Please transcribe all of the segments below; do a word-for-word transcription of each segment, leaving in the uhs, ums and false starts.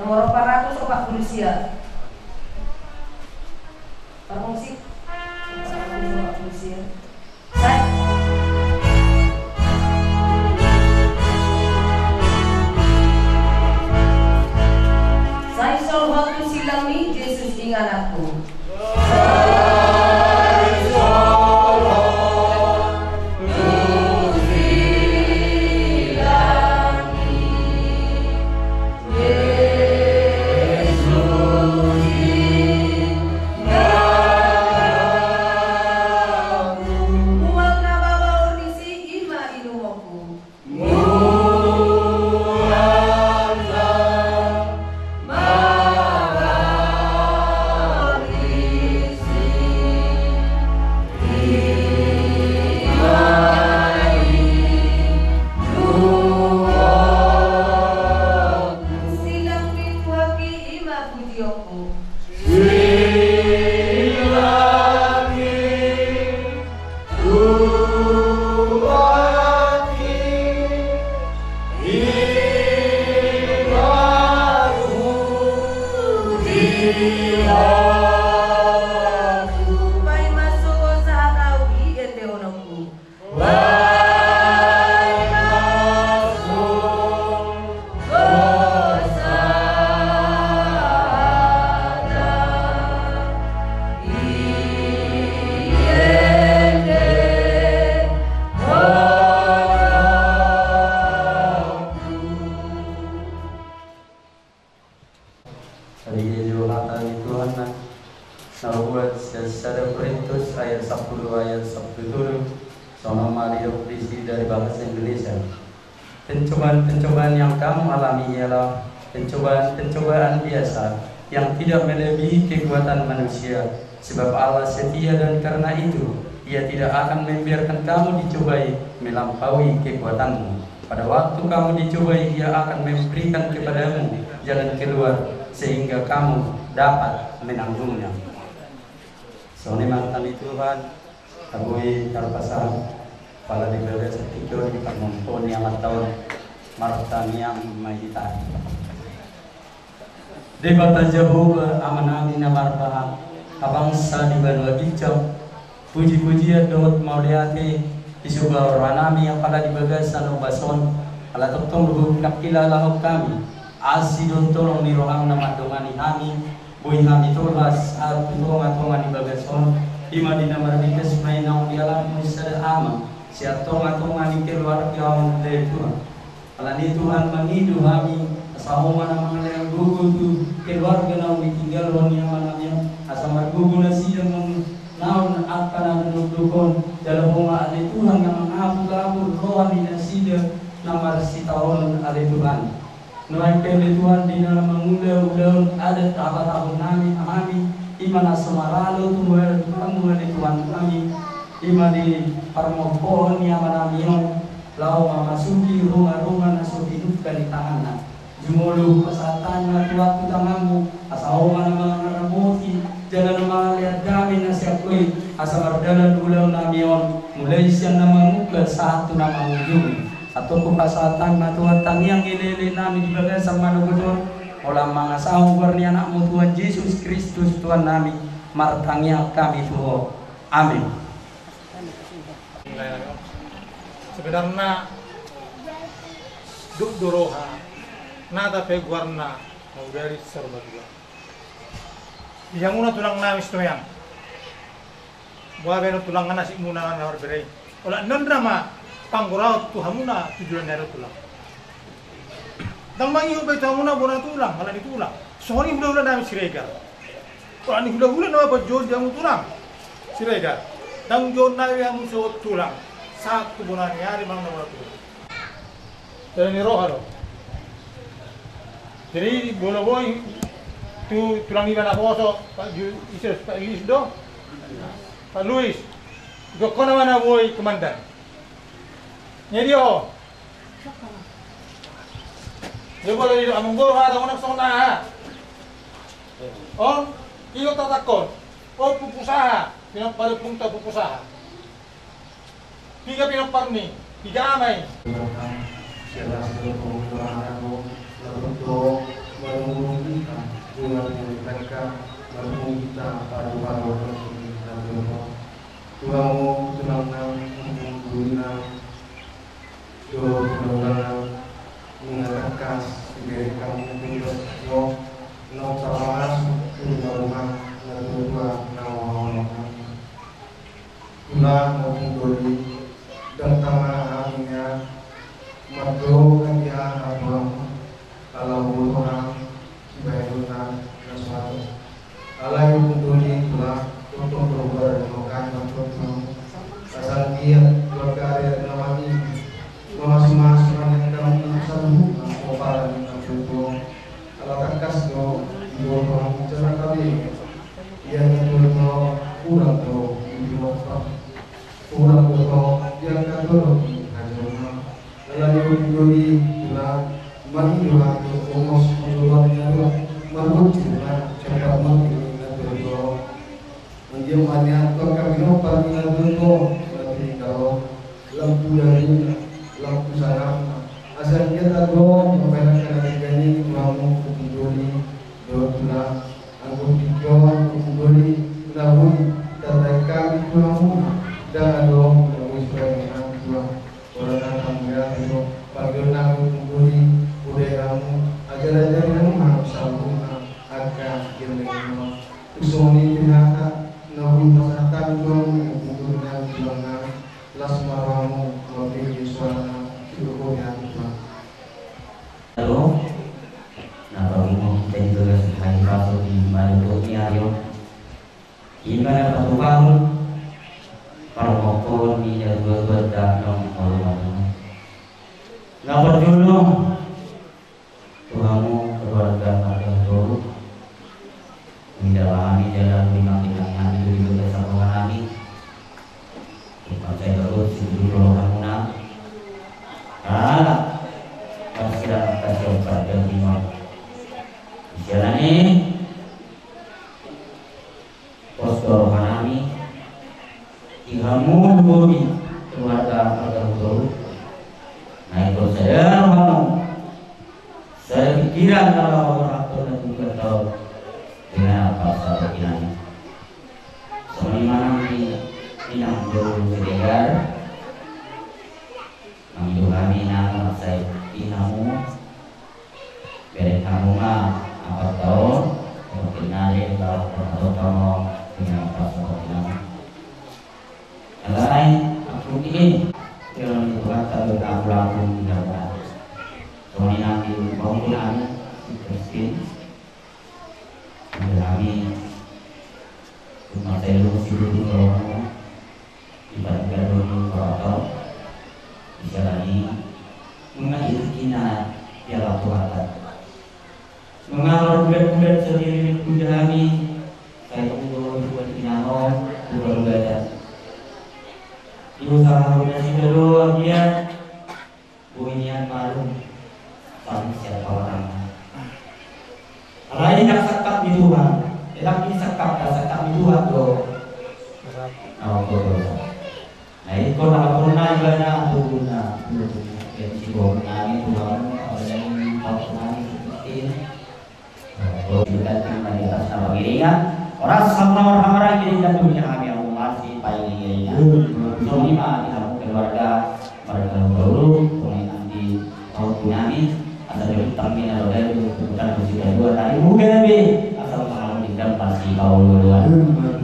Nomor empat ratus empat puluh sia. Permusik. Empat ratus empat puluh sia. Sai. Sai solo tu silang ni Jesus ingananku. Mual na babaor disi ima inumonku. Silang ni Tuhanki ima pujionku. Paima songon sahat au i endehononku. Taringot jo hata ni Tuhan na, na hubuat sian sada Korintus ayat sampulu ayat sampulu tolu, songon on ma didok disi dari bahasa Indonesia. Pencobaan-pencobaan yang kamu alami ialah pencobaan-pencobaan biasa yang tidak melebihi kekuatan manusia. Sebab Allah setia dan karena itu Ia tidak akan membiarkan kamu dicobai melampaui kekuatanmu. Pada waktu kamu dicobai, Ia akan memberikan kepadamu jalan keluar sehingga kamu dapat menanggungnya. Songon i ma hata ni Tuhan, na boi tarpasahat. Pala di bagasan tingki on, di parmompoon ni Amanta on, martangiang ma hita. Debata Jahowa, Amanami na marbahat, habangsa di banua ginjang, puji-pujian dohot mauliate disoba rohanami apala di bagasan ombas on, ala tongtong do boi pinangkilalahon hami asi dohot holong ni roham na mandongani hami, boi hami tolhas sahat tu tonga-tonga ni bagas on, i ma di na marbitas ma i naung dialap muse sada ama sian tonga-tonga ni keluarga on, ale Tuhan. Alani i Tuhan, mangido hami, asa Ho ma na mangalean gogo tu keluarga naung ditinggalhon ni amanami on, asa margogo nasida manang angka na manungkun, jala Ho ma ale Tuhan na mangapul-apul roha ni nasida na marsitaonon, ale Tuhan. Nuaeng pe ale Tuhan, di na mangula ulaon adat habatahonnami hami, i ma na so maralo tu Tuhanmu, ale Tuhannami, i ma di parmompoon ni amanami on, laho mamasuki ruma-ruma na so tinungka ni tanganna. Jumolo pasahat hami ma tu tanganmu, asa Ho ma na mangaramoti jala na mangalean dame na sian Ho i, asa mardalan ulaonnami on, mulai sian na mangungkal sahat tu na mangujungi. Antong hupasahat hami ma Tuhan tangiang elelenami di bagasan manogot on, holan mangasahon goar ni Anakmu Tuhan Jesus Kristus Tuhannami, martangiang hami tu Ho. Amin. Sebenarna duk do roha na tape goarna mau dari serba dua. Di hamuna tulangnami Sitomeang. Boha baenon tulang na nasibmuna na marbere i. Olat nonra ma panggoraon tu hamuna tu joloan ni ari on tulang. Ndang mangihut be tu hamuna bona tulang, alani tulang. Songon i hula-hulanami Siregar. Alani hula-hula nama panjouon di hamu tulang Siregar. Ndang jouon nai be hamu sogot tulang sahat tu bona ni ari manang na bona tulang. Jadi ni roha do. Jadi molo boi tu tulang niba na poso, Pak Ju-, Isus, Pak Ilis do, Pak Luis. Dokkon nama na boi komandan. Jadi ho. Jadi molo di amangboru hata, unang songon aha. On, igot hatakkon. On pupus aha. Pinompar ni ompunta pupus aha. Piga pinompar ni, piga ama i. Naung tapamasuk tu rumah-rumah natuatua na huhaholongan. Tulang maupun doli, ndang tama hami nian mandok anggiat hatuaon, ala huboto hami sibahenonna na so adong. Alai maupun doli, tulang, tongtong do hubahen hami mandok tu hamu. Asa anggiat keluarga ari na mangihut mamasumasu ma nian hamu saluhutna pomparan ni natuatua. Ala tangkas do diboto hami jala tabe. Ia natuatua, hurang do di pinompar, hurang do diangkat dohot di hajolma. Alani i, doli, tulang, marnida hami, omos, marlobi, marlobi, tulang, sempat marlobi, natuatua. Anggiat ma nian tu angka pinompar ni natuatua on na tininggal on, lam tu darina, lam tu sangapna, asa anggiat adong mambahen angka na denggan i tu hamu, maupun doli dohot tulang. Anggo tingki on, maupun doli, na boi tarbahen hami tu hamu, ndang adong na boi sibahenon nami tu hamu. Ora na tamuliate do panggiaon nami, maupun doli, poda i hamu, ajar-ajari hamu ma saluhutna angka gellengna. Songon i pe hata na boi pasahat hami tu hamu, maupun doli nami, tulang nami, las ma rohamu mambege suarana, sidohot hami, tulang. Halo. Na pagumo hita di bagas haibaso di malibo ni ari on. Ima na patupahon parmokon ni natuatua dangdang molo matumu. Na parjolo tu hamu keluarga marga Hutauruk. Mida hami jala boi mangkilang hami tu di bagas roha nami. Tung mansai bagot siduduhon rohamuna. Ala pasti dapat kasih opat dan lima. Sialan i. Pos do roha nami di hamu doli keluarga marga Hutauruk. Na ingkon sada rohamu, sada pikiran na laho manghaholongi natuatua on. Dengan apa sada pikiran i? Songon i ma nang di inang boru Siregar. Mangido hami nang mansai di hamu. Bereng hamu ma ampar taon, mungkin nari taon pertama dengan pas seperti nama. Alai aku ini dengan Tuhan tak berlaku-laku di dalam. Songon i nang di bangun kami si Kristin. Kami cuma saya lu si dulu kalau di Pargaduan Koroto. Bisa lagi mengakhiri kina piala Tuhan. Mengamal bulan-bulan sendiri puja kami. Saya tunggu buat kina on bulan-bulan. Di usaha udah sih dulu dia. Boi nian malum. Sangkap siapa orang? Alai ndang sangkap ni Tuhan. Ndang ni sangkap, ndang sangkap ni Tuhan do. Au do. Na ingkon na pernah ibana tu guna. Jadi si guna ni Tuhan, apa jadi kau Tuhan itu penting. Dohot di atas na pangiringan. Horas hamu na marhamaranggi di tangan hami, hamu marsipangiringan. Songon i ma di hamu keluarga marga Hutauruk, songon i nang di pahompu nami. Asa di hutang mina roda di hutan musik dua tadi bukan be. Asa hamu di dalam marsipaulu-uluan.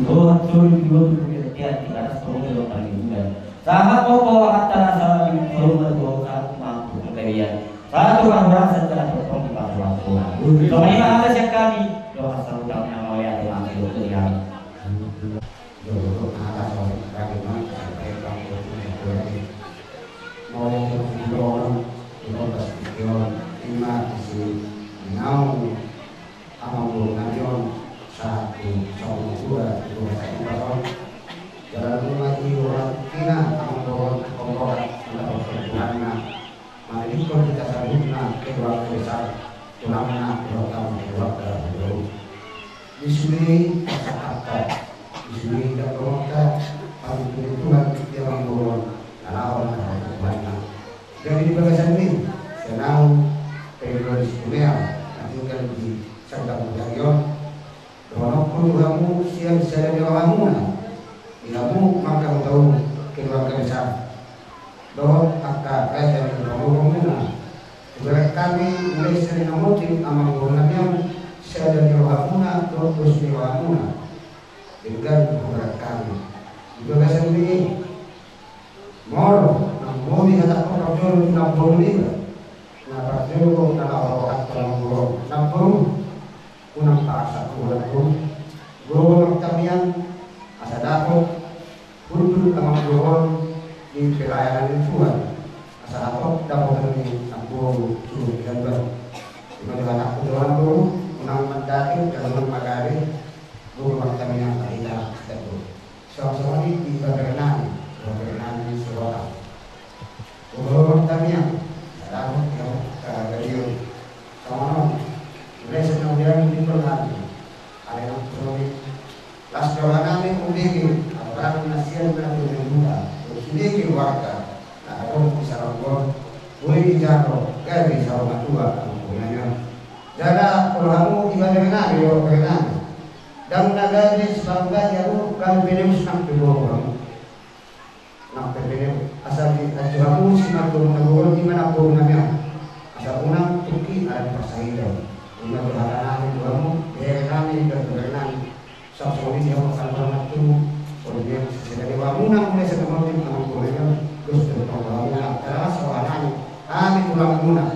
Dohot suri dua puluh tiga di atas pahompu dua puluh bulan. Sahat opo hata na sahat di rumah dua sahat mampu penggawean. Satu orang berasa telah potong di batu waktu. Songon i ma hata sian hami. Dohot saluhut hami na mauliate ma di hami. Dohot hata saluhut hami na mauliate ma di hami. Mauliate ma di hami. Ima disi naung amangboru nami on sahat tu songon dua dua satu on. Jala nunga i roha kina amangboru on, amangboru on, amangboru on, mangiringhon hita saluhutna keluarga besar, tulangna, keluarga, keluarga Hutauruk. Di sude pasahathon, di sude ndang dohononta, patuduhon Tuhan di amangboru on na laho mandapothon Tuhanna. Jadi di bagasan ni, sai naung penggabean si Tumea na tinggal di Sandang Mujari on. Dohononku tu hamu sian sada ni rohamuna, di hamu marga Hutauruk keluarga besar. Dohot angka raja ni pamoruonmuna. Ibarat Hami mulai sian na monding amangboru nami on, sada ni rohamuna dohot dos ni rohamuna. Denggan hubereng hami di bagasan i. Molo naung boi hatangkon parjolo tu namboru niba, na parjolo na laho rohanta namboru, namboru, unang paksa tu namboru. Gogo martamiang asa dapot hundul amangboru on di pelayanan ni Tuhan, asa hatop dapotan ni namboru suhut di jamban. Ima jo hatangku tu namboru, unang mandake jalo unang magabe. Gogo martamiang ma hita, namboru. Songon i di ibebere nami, ibebere nami Sirota. Gogo martamiang, sadapot ia, eh, gabe on. Songon on, mulai sian na udiang di perlani. Alai nang songon i, las roha nami umbege, apalagi na sian na tujuh juta, umbege warga na adong di Salonggon, boi dijalo gabe saur matua amangboru nami on. Jala olo hamu ibebere nami, ibebere nami. Ndang na gabe sipanggadi ahu, gabe peleus nang pe boru hamu. Nang pe peleus, asa diajo hamu sian boru na boru, ima nang boru nami on. Asa unang tungki ala ni parsahit. Ima jo hata nami tu hamu, bere nami, ibebere nami. Songon i di hamu angka dongan tu, olo di hamu sisada di hamuna mulai sian na monding amangboru nami on, dos dohot tonggo hamuna, jala las roha nami. Hami tulang muna.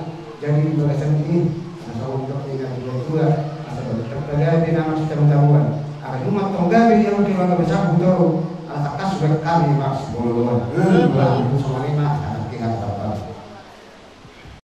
Jadi di bagasan i, asa songon dok ni natuatua, asa baru terpelajari nama sitamu-tamuan. Agar umat tong gabe dia mungkin bangga besar buto, ala tangkas sudah kami marsipoloan. Eh, bagus.